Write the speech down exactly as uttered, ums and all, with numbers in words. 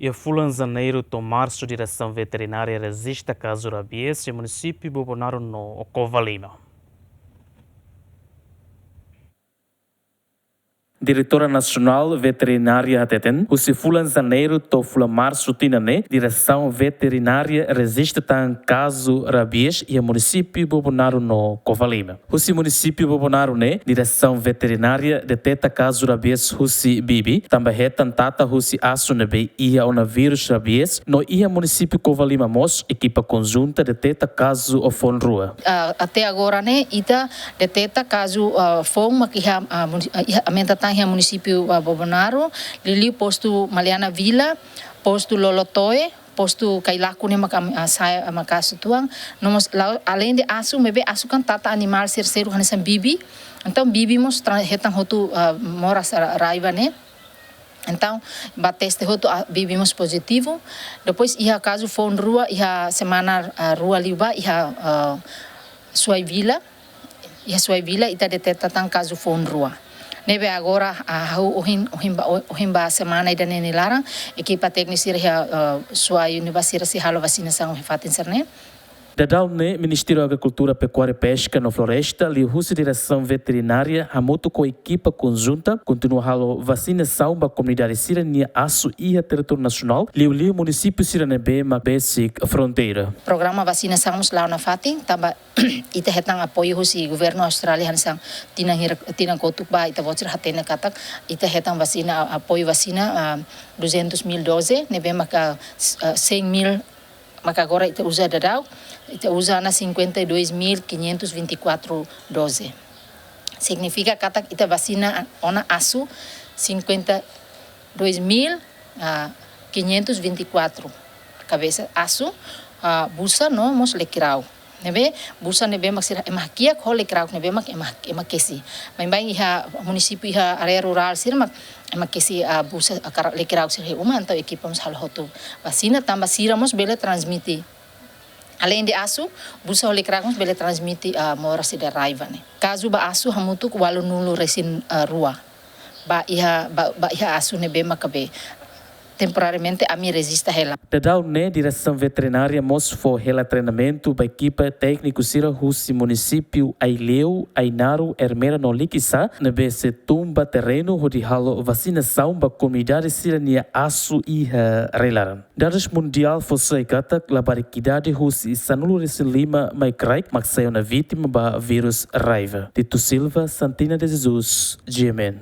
Iha fulan Janeiru to'o Marsu, Diresaun Veterinária rejista kazu rabies iha munisípiu Bobonaro no Covalima. Diretora Nasionál Veterinária hateten, husi fulan Janeiru to'o fulan Marsu tinan ne'e, Diresaun Veterinária rejista tan kazu rabies iha munisípiu Bobonaro no Covalima. Husi munisípiu Bobonaro ne'e, Diresaun Veterinária deteta kazu rabies husi bibi, tanba hetan tata husi asu ne'ebé iha ona vírus rabies, no iha munisípiu Covalima mós ekipa konjunta deteta kazu foun rua. Ah, até agora ne'e, ita deteta kazu, ah, foun mak iha, ah, muni-, ah, iha, aumenta tan iha munisípiu, ah, Bobonaro, liuliu postu Maliana Vila, postu Lolotoe, postu Kailaku ne'e maka, ah, sai, ah, maka asu tuan. No mós la-, além de asu, maibé asu kan tata animál sira seluk hanesan bibi. Entaun bibi mós tra-, hetan hotu, ah, moras ra-, raiva ne'e. Entaun ba teste hotu, ah, bibi mós pozitivu. Depois iha kazu foun rua, iha semana, ah, rua liubá, iha, ah, Suai Vila. Iha Suai Vila ita deteta tan kazu foun rua. Ne'ebé agora, ah, ha'u ohin, ohin ba, ohin ba semana ida-ne'e nia laran, ekipa tékniku sira iha, ah, Suai Unibas sira sei halo vasinasaun iha fatin sira-ne'e. Daudaun ne'e Ministériu Agrikultura, Pekuária, Peska no Floresta, liuhusi Diresaun Veterinária, hamutuk ho ekipa konjunta, kontinua halo vasinasaun ba komunidade sira-nia asu iha territóriu nasionál, liuliu munisípiu sira ne'ebé mak besik fronteira. Programa vasinasaun mós la'o nafatin, tanba ita hetan apoiu husi governu Austrália hanesan tinan hira, tinan kotuk ba, ita-boot sira hatene katak, ita hetan vasina, apoiu vasina, ah, duzentos mil doze, ne'ebé maka, ah, cem mil, maka agora ita uza daudaun, ita uza ona cinquenta e dois mil quinhentos e vinte e quatro doze. Signifika katak ita vasina ona asu cinquenta e dois mil, ah, quinhentos e vinte e quatro kabesa asu, ah, busa no mós lekirauk. Ne'ebé busa ne'ebé mak sira ema hakiak, ho lekirauk ne'ebé mak ema, ema kesi. Baibain iha munisípiu iha área rurál sira mak ema kesi, ah, busa, ah, kara-, lekirauk sira iha uma, entaun ekipa mós halo hotu vasina, tanba sira mós bele transmite. Além de asu, busa ho lekirauk mós bele transmite, ah, moras ida raiva ne'e. Kazu ba asu hamutuk ualunulu resin, ah, rua. Ba iha, ba, ba iha asu ne'ebé maka be temporariamente ami rejista hela. Daudaun ne'e Diresaun Veterinária mós fó hela treinamentu ba ekipa tékniku sira husi munisípiu Aileu, Ainaro, Ermera no Likisá, ne'ebé sei tun ba terrenu hodi halo vasinasaun ba komunidade sira-nia asu iha rai-laran. Dadus mundiál fó sai katak labarik idade husi sanulu resin lima mai kraik mak sai ona vítima ba vírus raiva. Tito Silva, Santina de Jesus, G M N.